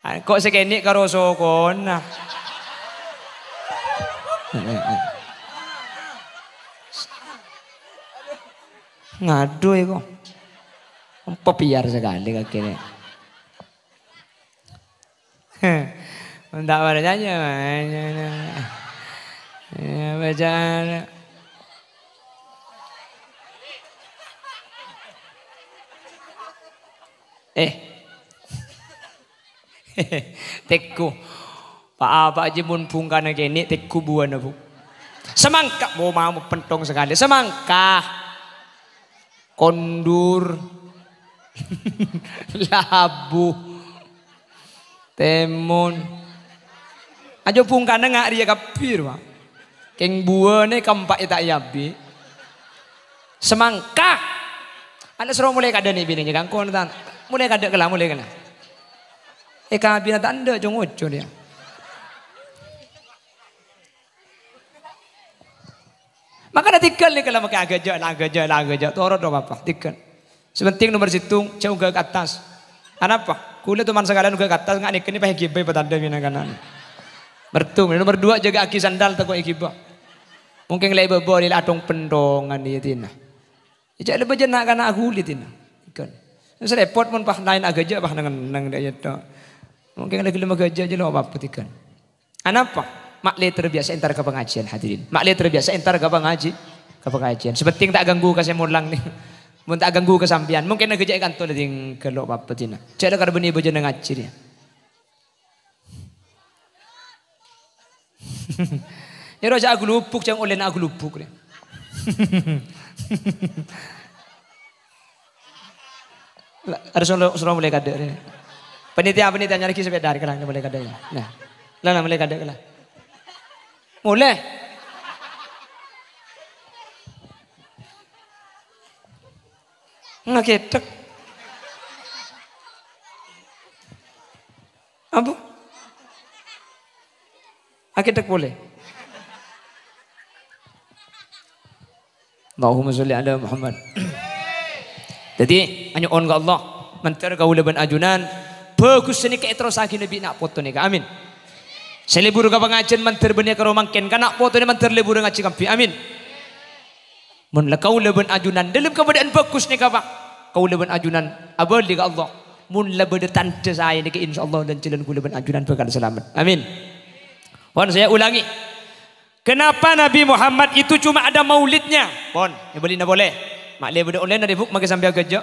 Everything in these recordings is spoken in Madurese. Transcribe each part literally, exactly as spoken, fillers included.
Ah, kok sè kènè' karo sokona? Ngadu, è, kok. Pepiyar sakalè kakè nè. Entak pada nyanyi. Ya, bacaan. Eh. Tèngghu. Pa-apa jiyâ mon bhungkana kènè', tèngghu buwâna, Bu. Semangka, bo, mau pentong sakalè. Semangka. Kondur. Labu. Tèmon. Ajâ bhungkana nga' rèya kabbhi, Pa'. Kèng buwâna èkampa'è ta' èabi'. Semangka. Ana soro molaè kadâ' nè binèna kangkon, tan. Molaè kadâ' kella, molaè kella. Èkabina ta' endâ', co-ngoco rèya. Makana tèngghâl nèka la makè aghâjâ', la aghâjâ', la aghâjâ'. Toro' dâ' apa-apa, tèngghâl. Sè pentèng nomer sèttong, jhâ' ongghâ ka attas. Anapa? Kaulâ toman sakalèyan ongghâ ka attas, nga' nèka nè pas èghibâ èpatandhâ bân na'-kana'. Mertung. Nomer duwâ', jâgâ'aghi sandal tako' èghibâ. Mungkin lè' bâbâ, lè' atong-pentongan, iyâ, dina. Jhâ' lè bâjâ na'-kana' aghuli dina. Ikan. Sè rèpot mon pas laèn aghâjâ', pas neng-enneng dâ' iyâ tok. Mungkin lè' ghellem aghâjâ' jâ' lo' apa-apa, tèngghâl. Anapa? Ma' lè terbiyasa entar ka pangajiân, hadirin. Ma' lè terbiyasa entar ka pangaji-, ka pangajiân. Sè pentèng ta' ganggu ka sè molang nè. Mon ta' ganggu ka sampèyan, mungkin aghâjâ' è kanto la ding ghello' papeddina. Jhâ' la karbânnè bâjâna ngajhi rèya. Iyâ, jhâ' aghulubuk, jhâ' ollèna aghulubuk rèya. La, harus soro, soro molaè kadâ' rè. Panitia, panitia nyarèaghi sepeda rè, kala molaè kadâ' rè. Nah. Lah, lah, molaè kadâ' kala. Molaè. Ngakèdhek. Apa? Akèdhek polè. Allahumma sholli ala Muhammad. Dhâddhi, anyo'on ka Allah, mandhâr kaulâ bân ajunan, bhâghus sanèka èterrossaghi nabbhi na' poto nèka. Amin. Sè lebur ka pangajiân mandhâr bânnè karo mangkèn, ka na' poto nè mandhâr lebur ngajhi kabbhi. Amin. Mon la kaulâ bân ajunan dâlem kabâdâ'ân bhâghus nèka, Pa', kaulâ bân ajunan abâli ka Allah. Mon la bâdâ tandhâ saè nèka, insyaallah lan-jhâlân kaulâ bân ajunan bhâkal salamet. Amin. Pon saya ulangi. Kenapa Nabi Muhammad itu cuma ada maulidnya? Pon, èbâlina polè. Ma' lè bâdâ ollèna rè, Bu', makè sampè' aghâjâ'.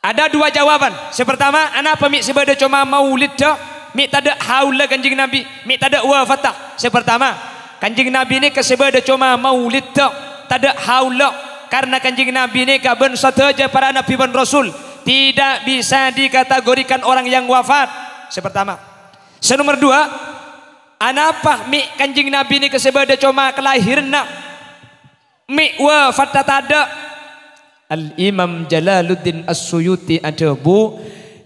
Ada dua jawaban. Sè partama, anapa mè' sè bâdâ coma mauliddhâ, mè' tadâ' haulâ Kanjeng Nabi, mè' tadâ' wafatta? Sè partama, Kanjeng Nabi nèka sè bâdâ coma mauliddhâ, tadâ' haulâ. Karna Kanjeng Nabi nèka bân sadhâjâ para nabbhi bân rasul tidak bisa dikategorikan orang yang wafat. Sè partama. Sè nomer dua, anapa mè' Kanjeng Nabi nèka sè bâdâ coma kalahiranna? Mè' wafatta tadâ'. Al-Imam Jalaluddin As-Suyuti adhâbu,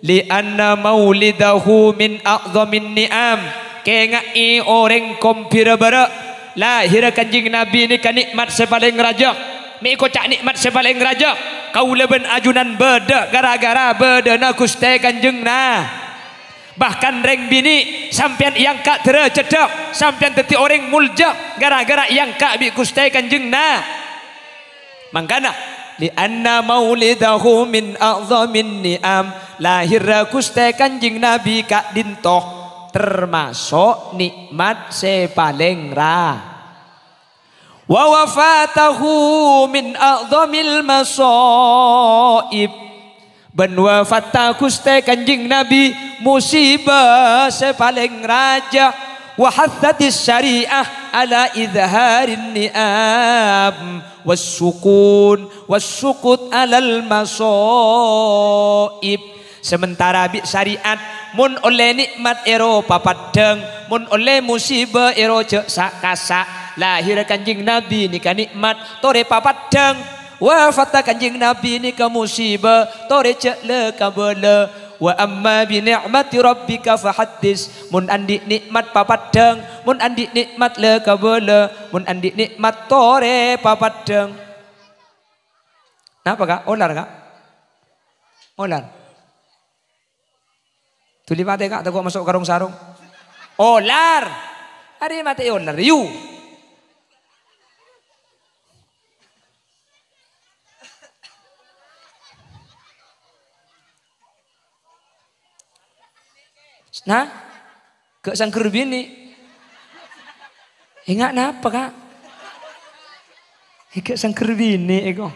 "Li'anna maulidahu min a'dhamin ni'am." Kènga'è orèng kombhira bârâ', lahèrra Kanjeng Nabi nèka nè'mat sè palèng rajâ. Mè' koca' nè'mat sè palèng rajâ. Kaulâ bân ajunan bâdâ ghârâ-ghârâ bâdâna Ghustè Kanjeng Na-, Bahkan rèng binè', sampèyan èangka' dârâjhâddhâ, sampèyan dhâddhi orèng molja ghârâ-ghârâ èangka' bi' Ghustè Kanjeng Na-, mangkana, "Li'anna maulidahu min a'dhamin ni'am." Lahèrra Ghustè Kanjeng Nabi ka'dinto termaso' nè'mat sè palèng ra-, "Wa wafatahu min a'dhamil mashaib." Bân wafatta Ghustè Kanjeng Nabi musibâ sè palèng rajâ. "Wa haddatis syari'ah ala idharin ni'am was sukun, was sukut alal mashaib." Sementara bi' syariat, mon ollè nè'mat èro papaddhâng, mon ollè musibâ èro jhâ' sa'-kasa'. Lahèrra Kanjeng Nabi nèka nè'mat, torè papaddhâng. Wafatta Kanjeng Nabi nèka musibâ, torè jhâ' la-kabâlâ. "Wa amma bi ni'mati rabbika fahaddits." Mon andi' nè'mat papaddhâng, mon andi' nè'mat la-kabâlâ, mon andi' nè'mat torè papaddhâng. Napa, Ka'? Olar, Ka'? Olar. Dhuli matè, Ka', tako' maso' karong sarong. Olar. Arè matè olar, yu. Nah, gak sangger bini. Enggak napa, Kak? Gak sangger bini, eko.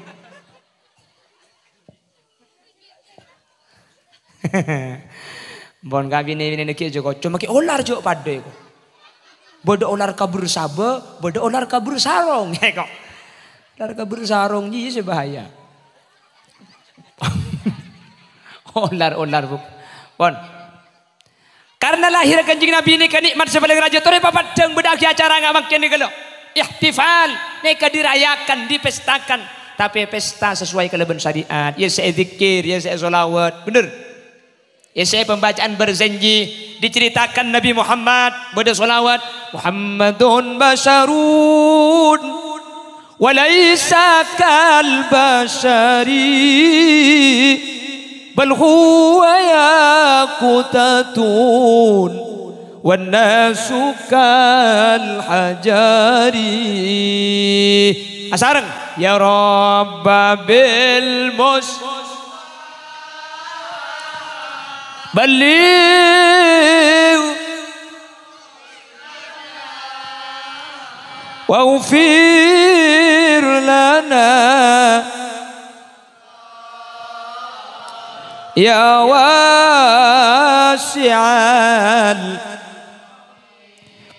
Bon kabine-bine negi aja kocco, make olar jo' padha iku. Bâdâ olar kabur saba, bâdâ olar kabur sarong, ya kok. Olar kabur sarong, iya sih bahaya. Olar-olar, Bu. Pon. Karena lahir Kanjeng Nabi nèka nikmat sè palèng rajâ, torè papaddhâng bâdâ'âghi acara nga' mangkèn nèka, lo. Ihtifal, nèka dirayakan, dipestakan. Tapè pesta sesuai kalabân syariat. Ya sè dzikir, ya sè sholawat. Bener? Ya sè pembacaan berjanji, diceritakan Nabi Muhammad, bâdâ sholawat. Muhammadun basyarun. وليس كالبشر بل هو ياقوتة والناس كالحجر. Asareng. يا رب بالمصطفى بلغ واغفر لنا يا واسع ال-،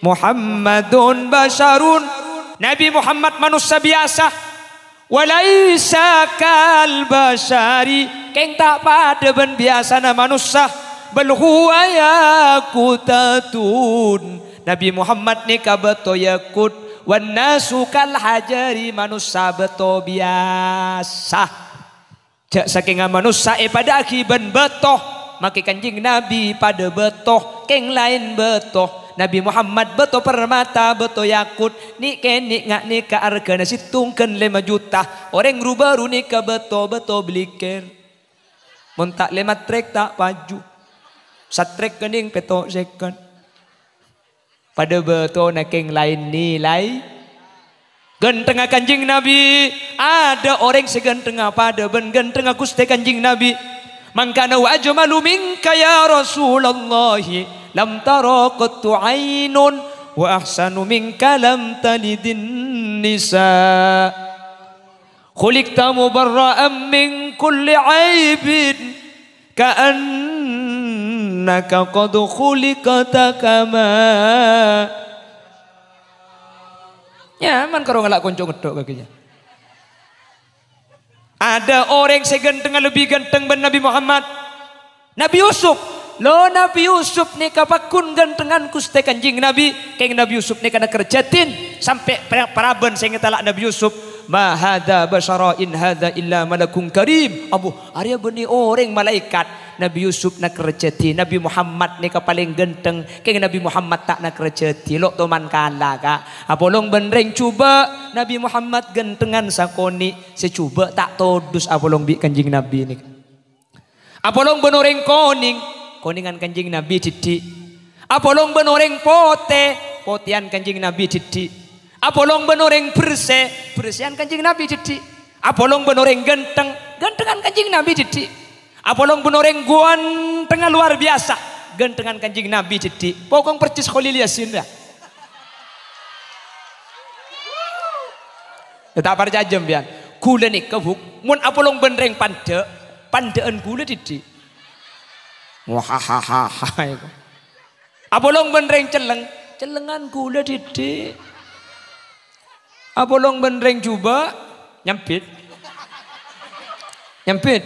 محمد بشر. Nabi Muhammad manossa biyasa. Wa laisa kal basyari, kèng ta' padâ bân biyasana manossa. Bal huwa yaqutatun. Nabi Muhammad nèka bâto yakut. Wan nasu kal hajari, manossa bâto biyasa. Jâ' sakènga manossa èpadâ'âghi bân bâto, make Kanjeng Nabi padâ bâto, kèng laèn bâto. Nabi Muhammad bâto permata, bâto yakut, nè'-kènè' nga' nèka arghâna sèttong ghân lèma juta. Orèng ru-bâru nèka bâto, bâto blikèr. Mon ta' lèma trèk ta' paju. Satrèk kènèng pètto' sèket. Padâ bâtona kèng laèn nilai. Ghântengnga Kanjeng Nabi, adâ' orèng sè ghântengnga padâ bân ghântengnga Ghustè Kanjeng Nabi. Mangkana, "Wa ajmalu minka ya Rasulullah, lam tara qattu ainun, wa ahsanu minka lam talidin nisa." Khuliqta mubarra'an min kulli aibin, ka'annaka qad khuliqta kama. Nyaman karo ngala' konco ngedhok kagiyâ. Adâ' orèng sè ghântengnga lebbi ghânteng bân Nabi Muhammad. Nabi Yusuf. Lo, Nabi Yusuf nèka pagghun ghântengngan Ghustè Kanjeng Nabi. Kèng Nabi Yusuf nèka nakerjhâdhin sampè' pra-, parabân sè ngètala' Nabi Yusuf. "Ma hadza basyara in hadza illa malakun karim." Abu, arèya bânnè orèng malaèkat. Nabi Yusuf nakerjhâdhi, Nabi Muhammad nèka palèng ghânteng. Kèng Nabi Muhammad ta' nakerjhâdhi, lo' toman kala, Ka'. Apolong bân rèng jhubâ', Nabi Muhammad ghântengngan sakonè', sè jhubâ' ta' todus apolong bi' Kanjeng Nabi nèka. Apolong bân orèng konèng, konèngan Kanjeng Nabi dhiddhi'. Apolong bân orèng potè, potèyan Kanjeng Nabi dhiddhi'. Apolong bân orèng bersè, bersèyan Kanjeng Nabi dhiddhi'. Apolong bân orèng ghânteng, ghântengngan Kanjeng Nabi dhiddhi'. Apolong bân orèng ghânteng luar biasa, ghântengngan Kanjeng Nabi dhiddhi'. Pokok persis Kholil Yasin, ya. Ya, ta' parcajâ sampèyan. Ghulâ nèka, Bu, mon apolong bân rèng pandâ', pandâ'ân ghulâ dhiddhi'. Wahahaha. Apolong bân rèng celleng, cellengan ghulâ dhiddhi'. Apolong bân rèng jhubâ', nyambit. Nyambit.